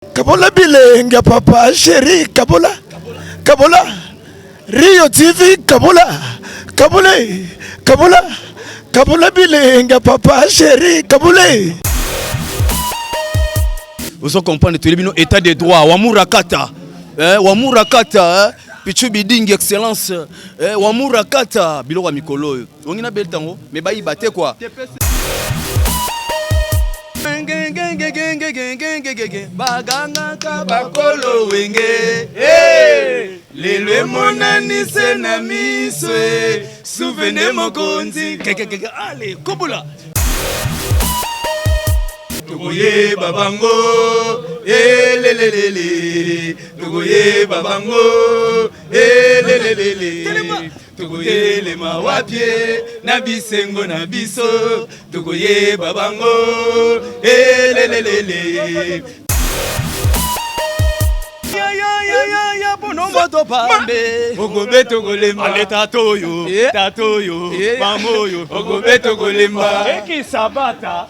Kabola bilenga papa chéri kabola kabola Rio TV kabola kabola kabola kabola bilenga papa chéri kabola. Ozo comprendre toyebi bino état de droit wamura kata eh, wamura kata eh, pichu bidingi excellence eh, wamura kata biloko ya mikolo oyo ongi na beli tango me bayiba te quoi. Bagangaka bakolo wenge hey! Lelo emonani se na miso e souvenir mokonzi kekekeke ale kobola tokoyeba bango elelelele tokoyeba bango elelelele tokotelema wapie na bisengo na biso tokoyeba bango elelelele moto pambe okobeta okolemba ale tatoyo tatoyo mamoyo okobeta okolemba ekisabata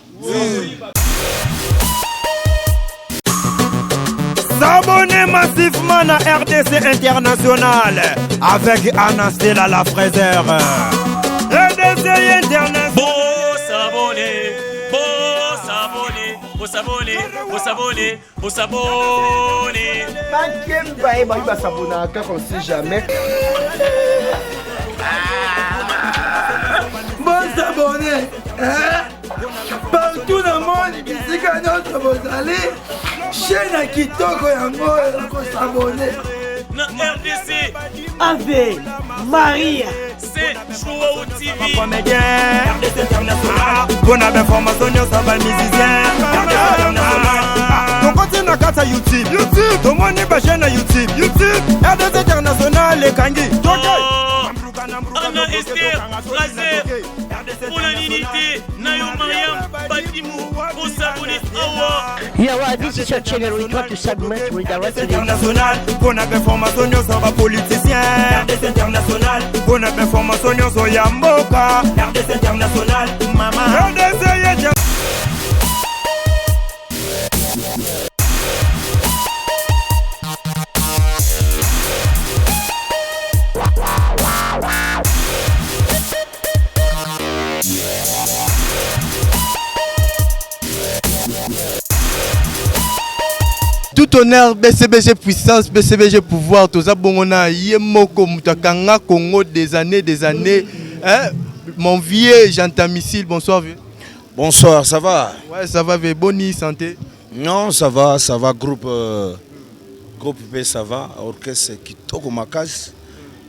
S'abonner massivement à RDC International avec Anastella la fraiseur. RDC International. Bon s'abonner, bon s'abonner, bon s'abonner, bon s'abonner, bon s'abonner. Bakemba ye bayi basabonaka kaka on sait jamais. Bon s'abonner, hein? Partout na monde bisika nyonso bozali chaîne ya kitoko yango oyo kosabone na RDC Ave Maria c'est Joao TV comédien RDC international mpona bainformation nyonso ya bamusicien RDC international tokoti na kati ya youtube youtube tomoni bachaîne ya youtube youtube RDC international ekangi toke Anna Esther Fraser mpona nini te na yo Mariam Badimu bosabone awa. Yeah, well, this is your channel. We try to submit with the rest of the international mpona bainformation nyonso ya bapoliticien RDC international mpona bainformation nyonso ya mboka RDC international mama RDC yeja Tout honneur BCBG puissance BCBG pouvoir toza bongo na ye moko moto akanga Congo des années des années hein? Mon vieux Jantamicile, bonsoir vieux. Bonsoir, ça va? Ouais, ça va vieux, bonne santé. Non, ça va, ça va groupe euh, groupe pe ça va, orchestre kitoko makasi.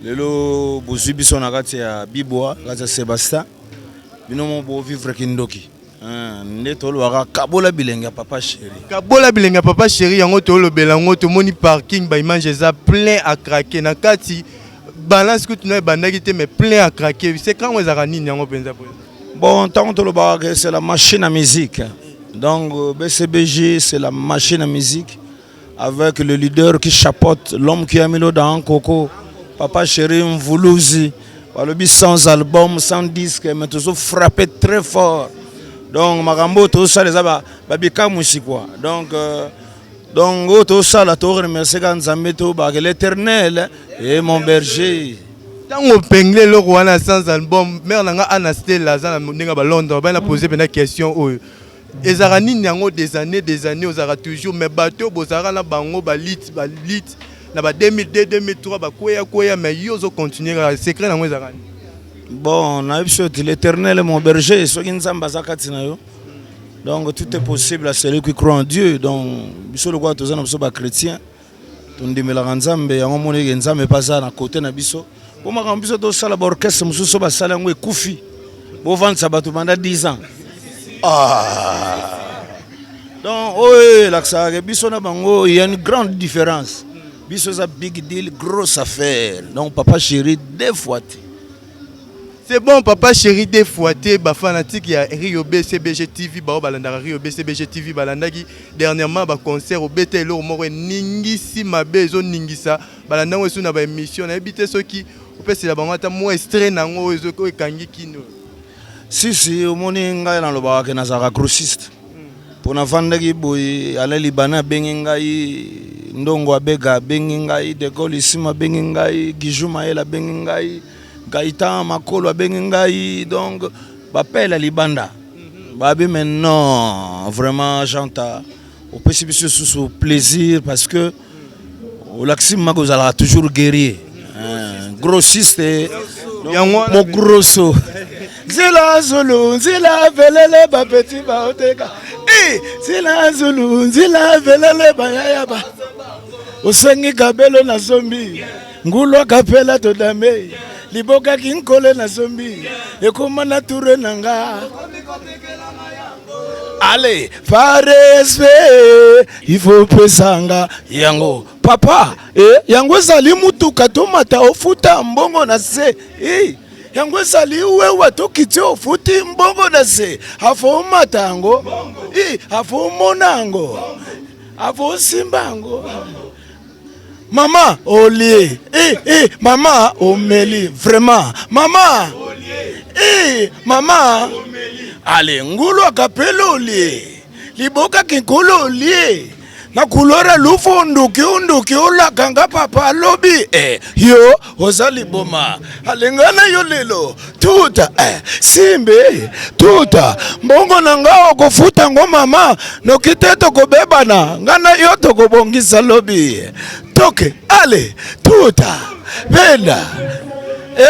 Lelo bozwi biso na kati ya Bibwa, kati ya Sébastien. Bino mo bo vivre kindoki. Nde tolobaka kabola bilenge ya papa chéri. Kabola bilenge ya papa chéri yango tolobela yango tomoni parking ba image eza plein à craquer na kati balance kutu na ebandaki te mais plein à craquer. C'est quand ezalaka nini yango mpenza président? Bon, tant tolobaka c'est la machine à musique. Donc BCBG c'est la machine à musique avec le leader qui chapeaute, l'homme qui a mis l'eau dans un coco, papa chéri Mvuluzi, balobi sans album, sans disque, mais toujours frappé très fort. Donc makambo tosala eza babikamwisi quoi. Donc euh, donc oyo tosala to remercier ka Nzambe to ba l'éternel et mon berger. Ntango opengle eloko wana sans album, mère na nga Anna Stella aza na ndenge ba Londres, bana poser pena question oyo. Ezalaka nini yango des années des années ozalaka toujours mais bato bozalaka na bango ba lit ba lit na ba 2002 2003 bakweya kweya mais yo ozo continuer kaka secret nango ezalaka nini? Bon, nayebi so ete l'éternel est mon berger, soki Nzambe aza kati na yo. Donc tout est possible à celui qui croit en Dieu. Donc biso lokola toza na biso ba chrétiens, tondimelaka Nzambe yango moni ke Nzambe pe aza na côté na biso. Po makambo biso tosala ba orchestre mosusu basala yango ekufi. Bovandisa bato banda 10 ans. Ah. Donc oyo elakisaka ke biso na bango il y a une grande différence. Biso eza big deal, grosse affaire. Donc papa chéri deux fois te. C'est bon papa chéri deux fois te ba fanatique ya Rio BCBG TV bao balandaka Rio BCBG TV balandaki dernièrement ba concert obeta eloko moko eningisi mabe ezoningisa balanda yango esu na ba émission nayebi te soki opesela bango ata mwa extrait na yango oyo ekangi kino. Si si omoni ngai nalobaka ke nazalaka grossiste. Mpo nafandaki boye, Alain Libanais abengi ngai, Ndongo Abega abengi ngai, De Gaulle Isima abengi ngai, Gijou Mayele abengi ngai, Gaëtan Makolo abengi ngai, donc bapele ya libanda. Babi mais non, vraiment Janta, opesi biso susu plaisir parce que olakisi maka ozalaka toujours guerrier. Grossiste mogrosso nzela zulu nzela velele bapeti baoteka nzela zulu nzela velele bayaya ba osengi kabelo na zombi ngulu akapela todame liboka kinkole na zombi ekoma na ture na nga ale par respect il faut pesanga yango papa eh, yango ezali mutuka tomata ofuta mbongo na se eh, yango ezali wewa tokiti ofuti mbongo na se afo omata yango eh, afo omona yango afo osimba yango mama olie eh, eh, mama omeli vraiment mama eh, mama ale ngulu akapela olie liboka kinkulu olie na kulora lufu nduki unduki olakanga papa alobi eh, yo oza liboma alingana yo lelo tuta eh, simbe tuta mbongo na nga okofuta ngo mama noki te tokobebana nga na yo tokobongisa lobi toke ale tuta benda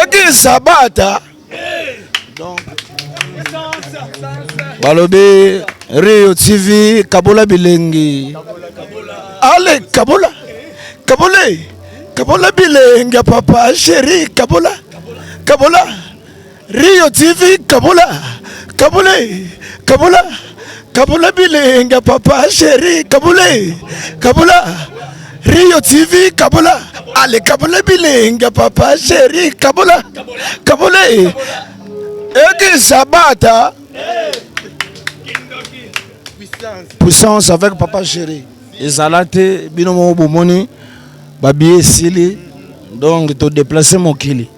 ekisabata donc balobi Rio TV kabola bilengi ale kabola kabole kabola bilengi ya papa chéri kabola kabola Rio TV kabola kabole kabola kabola bilengi ya papa chéri kabole kabola Rio TV kabola ale kabola bilengi ya papa chéri kabola kabole eki sabata puissance avec papa chéri ezala te bino moko bomoni babiye esili donc todeplace mokili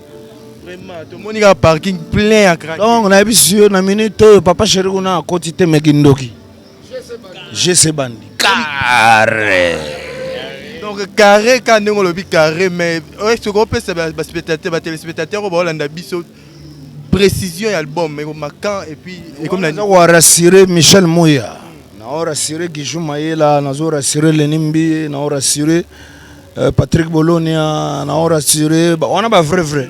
tomoni kaka parking plein ya craquer. Donc nayebisi yo na minute oyo papa chéri kuna akoti te me kindoki gc bandi carré. Donc carré ka ndenge olobi carré, mais soki opesa baspectateur, batelespectateur oyo baolanda biso précision ya album ekoma quand et puis ekomi na naza korassurer Michel Moya, naorassurer Gijou Mayela, nazorassurer Leni Mbiye, naorassurer Patrick Bolonia, naorassurer wana ba vrai vrai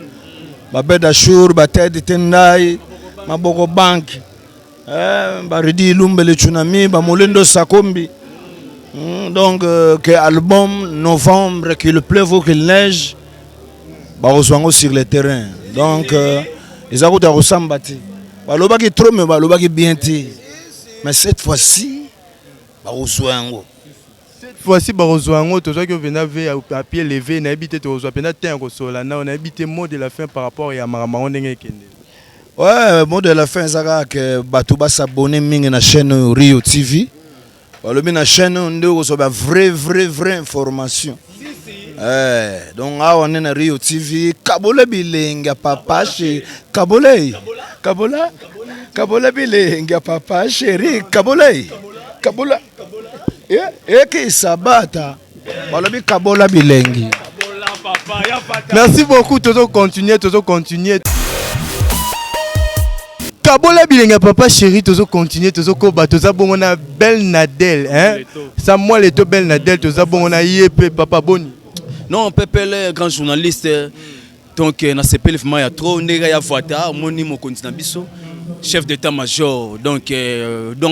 babed Ashour, bated Tendai Maboko Bank, baridi Ilumbele Tsunami, bamolendo Sakombi. Donc que album novembre, qu'il pleuve ou qu'il neige, bakozwa yango sur le terrain. Donc eza kuta kosamba te, balobaki trop mais balobaki bien te, mais cette fois-ci bakozwa yango. Cette fois-ci bakozwa yango. Tozwaki mpenza ve à pied levé, nayebi te, tokozwa mpenza te ya kosola nao, nayebi te, mot de la fin par rapport ya makambo yango ndenge ekende. Ouais, mot de la fin eza kaka ke bato basabone mingi na chaîne oyo Rio TV. Balobi na chaîne oyo nde okozwa ba vrai vrai vrai information. Donc awa nde na Rio TV, kabola bilenge ya papa chéri, kabola kabola kabola bilenge ya papa chéri, kabola kabola eke sabata, balobi kabola bilengi. Merci beaucoup, tozo continuer, tozo continuer. Kabola bilenge ya papa chéri, tozo continuer, tozo koba, toza bongo na Belle Nadel, hein? Samuel Eto Belle Nadel, toza bongo na ye pe papa boni. Non, Pepele, grand journaliste. Donc nasepeli vraiment ya trop ndenge ya Vwata omoni mokonzi na biso chef d'état major, donc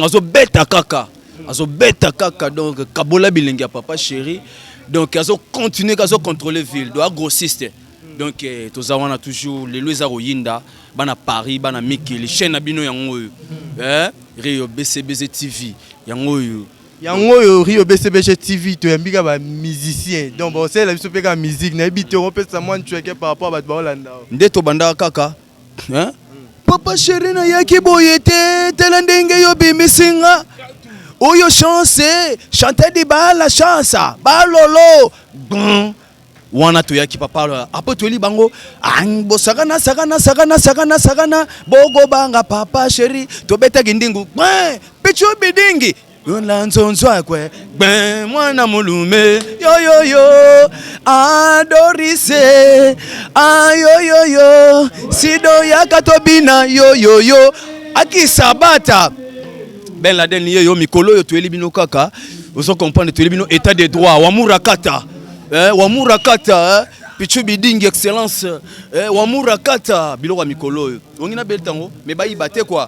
azobeta kaka, azobeta kaka. Donc kabola bilenge ya papa chéri, donc azocontinue, azocontrôler ville, donc agrossiste. Donc toza wana toujours. Lelo eza koyinda bana Paris, bana mikili, chaîne na bino yango oyo, Rio BCBG TV yango oyo. Yango oyo Rio BCBG TV, toyambi kaka bamusicien, donc baosalela biso mpe kaka musique. Nayebi te, okopesa mwa ncweke par rapport bato baolanda. Nde tobandaka kaka, hein? Papa chéri, nayaki boye te, tala ndenge yo bimisinga oyo chance chantal dibala chance balolo bon wana toyaki papa. Après toyeli bango bosakana sakana sakana sakana sakana bokobanga papa chéri, tobetaki ndingu pichu bidingi. Yola nzonzo akwe gbe mwana molume yoyoyo adorise ayoyoyo sido yaka tobina yoyoyo akisabata Ben Laden ye yo mikolo oyo toyeli bino kaka ozo comprendre toyeli bino état de droit wamura kata eh, wamura kata eh, pichu bidingi excellence eh, wamura kata biloko ya mikolo oyo ongi na beli tango mais bayiba te quoi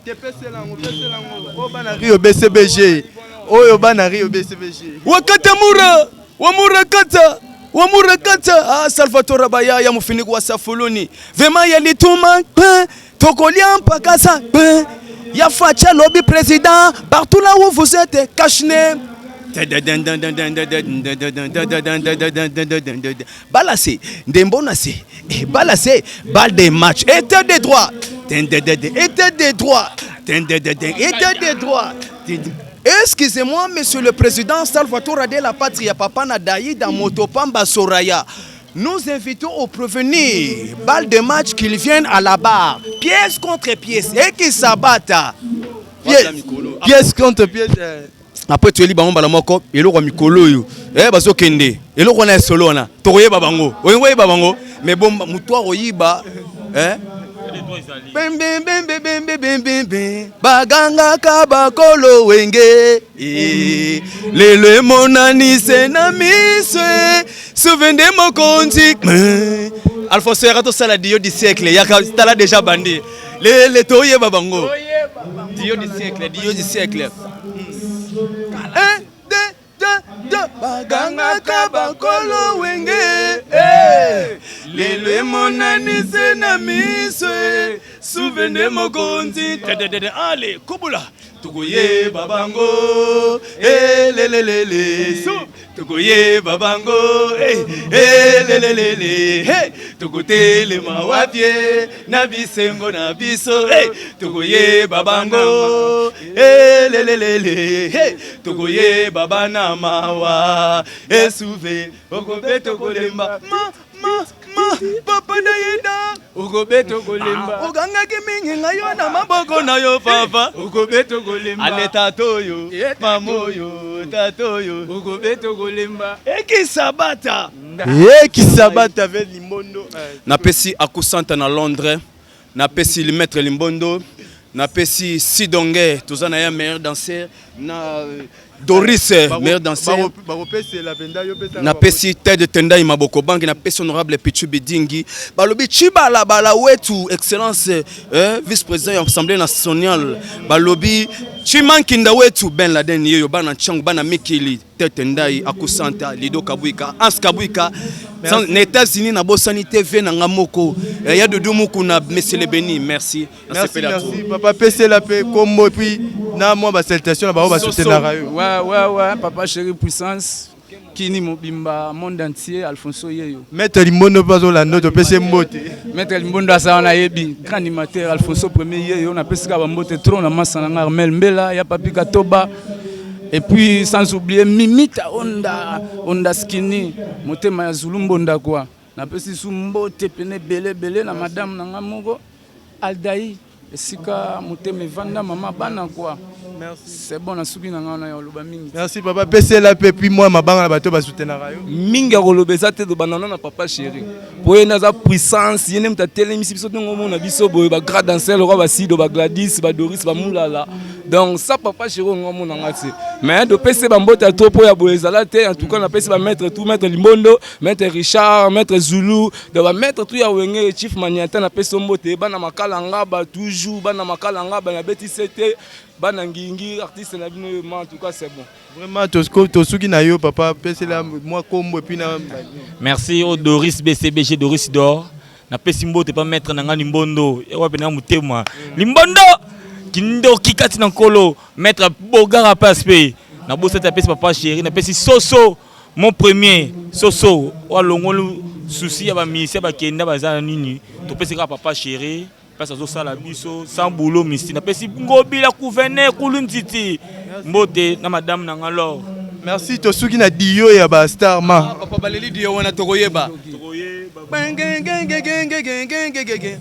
bana Rio BCBG oyo bana Rio BCBG wakata mura wamura kata wamura kata ah, Salvatore Baya ya mufiniko wa safuluni vraiment ya lituma pe tokolia mpaka sa pe ya Facha lobby président partout là où vous êtes cache-nez bala se ndembo na se eh, bala se balle de match état de droit état de droit état de droit Excusez-moi, monsieur le président Salvatore de la Patria, Papa Nadaïda Motopamba Soraya. Nous invitons au prévenir, balle de match qu'ils viennent à la barre, pièce contre pièce, et qu'ils s'abattent. Pièce, pièce contre pièce. Après toyeli bango mbala moko eloko ya mikolo oyo eh, bazokende eloko wana ya solo wana tokoyeba bango olingi koyeba bango mais bon moto akoyiba eh? Bembembembembembembe bagangaka bakolo wenge eh, lelo emonani se na miso eh, souvenir mokonzi eh. Alphonse yaka tosala dio du siècle yaka tala déjà bandi lele toyeba bango dio du siècle dio du siècle 1 2 2 2 bagangaka bakolo wenge eh. lelo emonani se na miso eh. souvenir mokonzi tededede ale kobula tokoyeba bango elelelele eh, tokoyeba bango elelelele eh, eh, tokotelema wapi na bisengo na biso tokoyeba bango elelelele tokoyeba bana mawa esuve okobeta okolemba ma ma ma papa na yeda okobeta okolemba ah, ogangaki mingi ngai yo na maboko na yo papa okobeta okolemba ale tata oyo mama oyo tata oyo okobeta okolemba ekisabata ekisabata ve limbondo napesi akusanta na Londres napesi maître limbondo napesi sidonge toza na ye meilleur danseur na Doris meilleur danseur napesi Ted Tendai Maboko Bangi napesi honorable Pichu Bidingi balobi Chibala bala wetu excellence eh, vice président ya assemblée nationale balobi Chimankinda wetu Ben Laden yeyo bana Nchangu bana Mikili Ted Tendai Akusanta Lido Kabuika Hans Kabuika na États-Unis nabosani TV na nga moko eh, ya Doudou Mukuna monsieur le béni merci Merci, merci papa pesela pe kombo et puis na moi ba salutation na bango ba soutenaka yo. Ouais ouais ouais papa chéri puissance kini mobimba monde entier Alfonso Yeyo. Maître Limbondo bazo lando to pese mbote. Maître Limbondo asa wana yebi grand animateur Alfonso premier Yeyo na pesi ka ba mbote trop na massa na Armel Mbela ya papi Katoba. Et puis sans oublier Mimita Honda Honda Skinny motema ya Zulu Mbonda quoi. Napesi su mbote pene ebele ebele na madame na nga moko Aldaï esika motema evanda mama bana quoi. Merci. C'est bon nasuki na nga wana ya koloba mingi. Merci papa pesela pe puis moi mabanga na bato ba soutenaka yo. Mingi ya koloba eza te tobanda na papa chéri po ye nde aza puissance ye nde moto atelemisi biso ntongo omona biso boye ba grand danseur lokola basido ba Gladys ba Doris ba Mulala donc sa papa chéri ongo omona nga te mais topesi ye bambote ya trop po ya boye ezala te en tout cas napesi ba maître tout maître Limbondo maître Richard maître Zulu donc ba maître tout ya Wenge chief Maniata napesi yo mbote bana makala ngaba toujours bana makala ngaba nabeti sete bana ngingi artiste na bino ma en tout cas c'est bon. Vraiment tosuki na yo papa pesela mwa kombo et puis na merci au Doris BCBG Doris d'or napesi mbote pa maître na nga Limbondo wapi na motema Limbondo kindoki kati na nkolo maître Bogara paspe nabosati apesi papa chéri napesi soso mon premier soso walongoli souci ya bamisia bakenda baza na nini topesi kaka papa chéri place azosala biso sans boulot misti napesi ngobila gouverneur kulu nziti mbote na madame na nga lor merci tosuki na dio ya ba star ma papa baleli dio wana tokoyeba.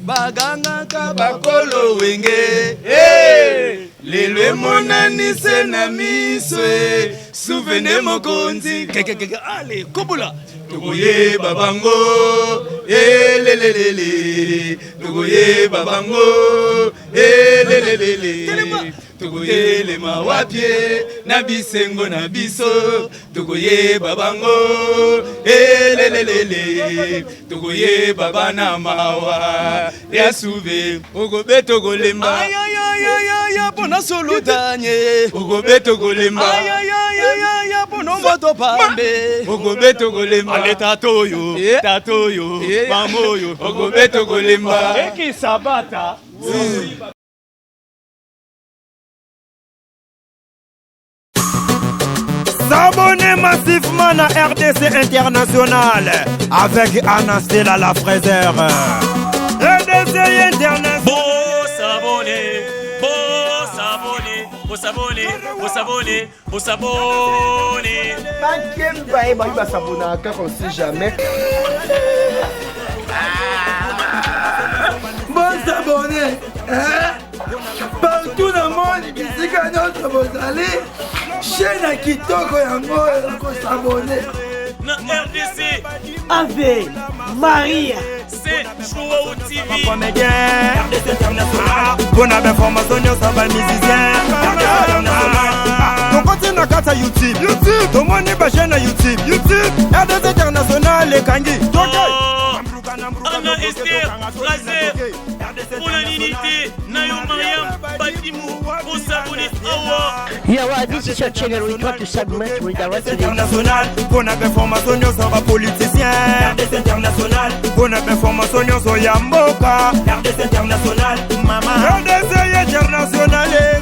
Bagangaka bakolo wenge eh, lelo emonani se na miso eh, souvene mokonzi kekekeke ale kobola tokoyeba bango elelelele tokoyeba bango elelelele tokotelema wapie na bisengo na biso tokoyeba bango elelelele tokoyeba bana mawa ya suve okobeta okolemba mpona solo danye okobeta okolemba mpona moto pambe okobeta okolemba ale tata oyo tata oyo mama oyo okobeta okolemba ekisabata. S'abonner massivement à RDC International avec Anastella la fraiseur. RDC International. Bosabonner, bosabonner, bosabonner, bosabonner, bosabonner. Bakemba ye bayi basabonaka kaka, on sait jamais. Bosabonner partout na monde, bisika nyonso bozali, chaîne ya kitoko yango oyo kosabonner. Na RDC. Ave Maria. C'est Joao TV. Comédien RDC International mpona bainformation nyonso ya bamusicien RDC International. Tokoti na kati ya YouTube, YouTube tomoni bachaîne na YouTube, YouTube RDC International ekangi toke. Anna Esther Fraser, mpona nini te na yo Mariam Badimu bosabonner awa. Yeah, well, this is your channel. We try to segment, redirect to the International mpona bainformation nyonso ya bapoliticien RDC International mpona bainformation nyonso ya mboka RDC International mama RDC International.